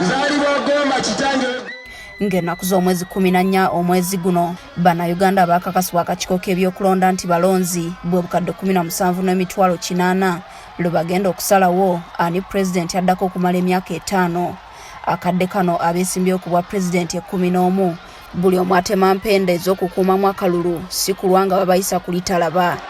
Nzaalibwa Gomba kitange. Ng'ennaku z'omwezi 14 omwezi guno, Bannayuganda abaakakasibwa akakiiko k'ebyokulonda nti balonzi bwe bukadde 17,800 lwe bagenda okusalawo ani pulezidenti addako okumala emyaka 5. Akadde kano abeesimbyewo ku bwa pulezidenti 11 buli omu atema mpenda ez'okukuumamu akalulu si kulwa nga babayisa kulitalaba.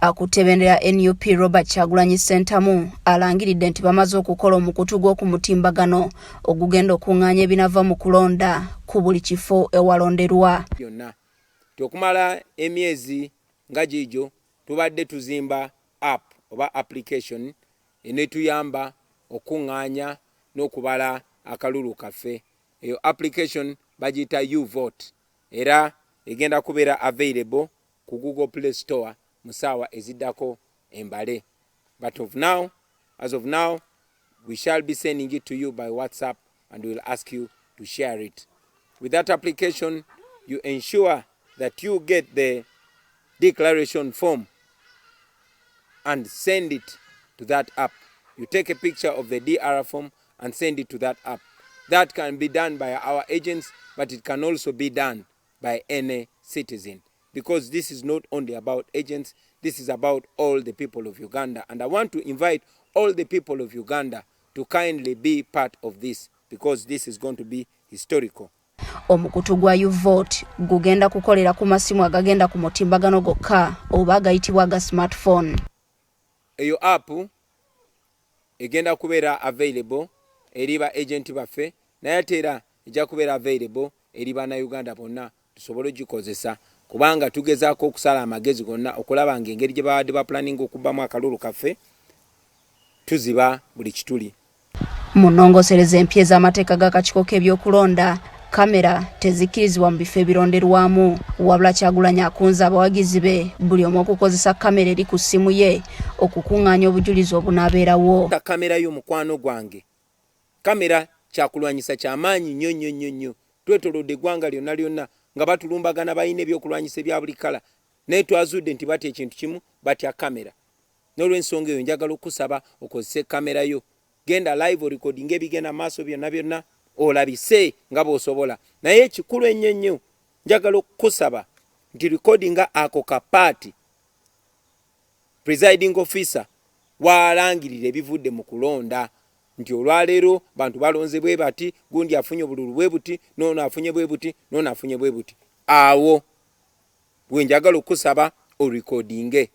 Akutte bendera ya NUP Robert Kyagulanyi Ssentamu alangiridde nti bamaze okukola omukutu gw'oku mutimbagano ogugenda okung'aanya ebinava mu kulonda ku buli kifo ewalonderwa. Byonna nti okumala emyezi nga giigyo tubadde tuzimba app oba application enetuyamba okukung'aanya n'okubala akalulu kaffe. Eyo application bagiyita U-Vote era egenda kubeera available ku Google Play Store mu ssaawa eziddako embale. But of now, as of now, we shall be sending it to you by WhatsApp and we'll ask you to share it. With that application, you ensure that you get the declaration form and send it to that app. You take a picture of the DR form and send it to that app. That can be done by our agents, but it can also be done by any citizen, because this is not only about agents, this is about all the people of Uganda. And I want to invite all the people of Uganda to kindly be part of this, because this is going to be historical. Omukutu gwa U-Vote gugenda kukolera ku masimu agagenda ku mutimbagano gokka oba agayitibwa aga smartphone. Eyo app egenda kubeera available eri ba agent baffe, naye ate era ejja kubeera available eri bannayuganda bonna tusobole ogikozesa, kubanga tugezaako okusala amagezi gonna okulaba ng'engeri gye babadde bapulaninga okubbamu akalulu kaffe tuziba buli kituli. Mu nnongoosereza empya ez'amateeka g'akakiiko k'ebyokulonda, kamera tezikkirizibwa mu bifo ebironderwamu. Wabula Kyagulanyi akunze abawagizi be buli omu okukozesa kamera eri ku ssimu ye okukuŋŋaanya obujulizi obunaabeerawo. Kamera yo mukwano gwange, kamera kyakulwanyisa kyamaanyi nnyo nnyo nnyo nnyo. Twetolodde eggwanga lyonna lyonna nga batulumbagana, balina ebyokulwanyisa ebya buli kkala, naye twazudde nti batya ekintu kimu, batya kamera. N'olw'ensonga eyo njagala okukusaba okozese kamera yo, genda live orekodinga ebigenda maaso byonna byonna olabise nga bw'osobola. Naye ekikulu ennyo ennyo njagala okukusaba nti rekodinga ako kapaati presiding officer waalangirira ebivudde mu kulonda nti olwaleero bantu balonze bwe bati, gundi afunye obululu bwe buti, n'ono afunye bwe buti, n'ono afunye bwe buti. Awo we njagala okukusaba orekodinge.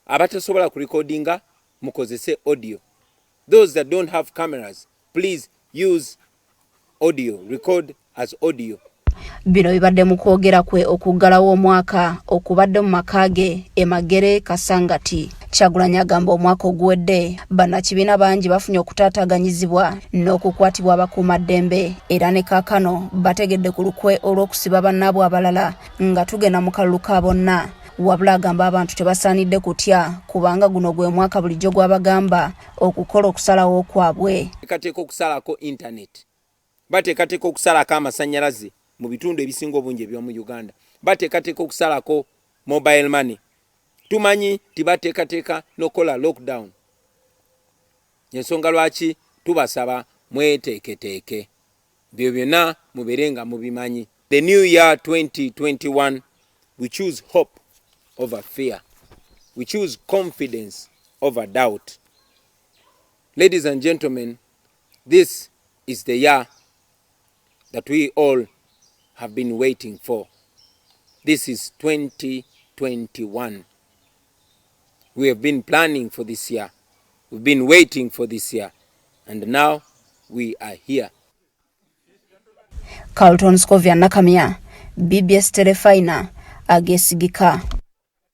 Abatasobola kurekodinga mukozese audio. Those that don't have cameras, please use audio, record as audio. Bino bibadde mu kwogera kwe okuggalawo omwaka okubadde mu maka ge e Magere, Kasangati. Kyagulanyi agamba omwaka oguwedde bannakibiina bangi bafunye okutaataaganyizibwa n'okukwatibwa abakuumaddembe, era ne kaakano bategedde ku lukwe olw'okusiba bannaabwe abalala nga tugenda mu kalulu ka bonna. Wabula agamba abantu tebasaanidde kutya kubanga guno gwe mwaka bulijjo gw'abagamba okukola okusalawo kwabwe. Bateekateeka okusalako internet, bateekateeka okusalako amasannyalaze mu bitundu ebisinga obungi eby'omu Uganda, bateekateeka okusalako mobile money, tumanyi nti bateekateeka n'okukola lockdown. Ensonga lwaki tubasaba mweteeketeeke, byo byonna mubeere nga mubimanyi. The new year 2021, we choose hope over fear. We choose confidence over doubt. Ladies and gentlemen, this is the year that we all have been waiting for. This is 2021. We have been planning for this year. We've been waiting for this year. And now we are here. Carlton Scovia Nakamya, BBS Terefayina, agesigika.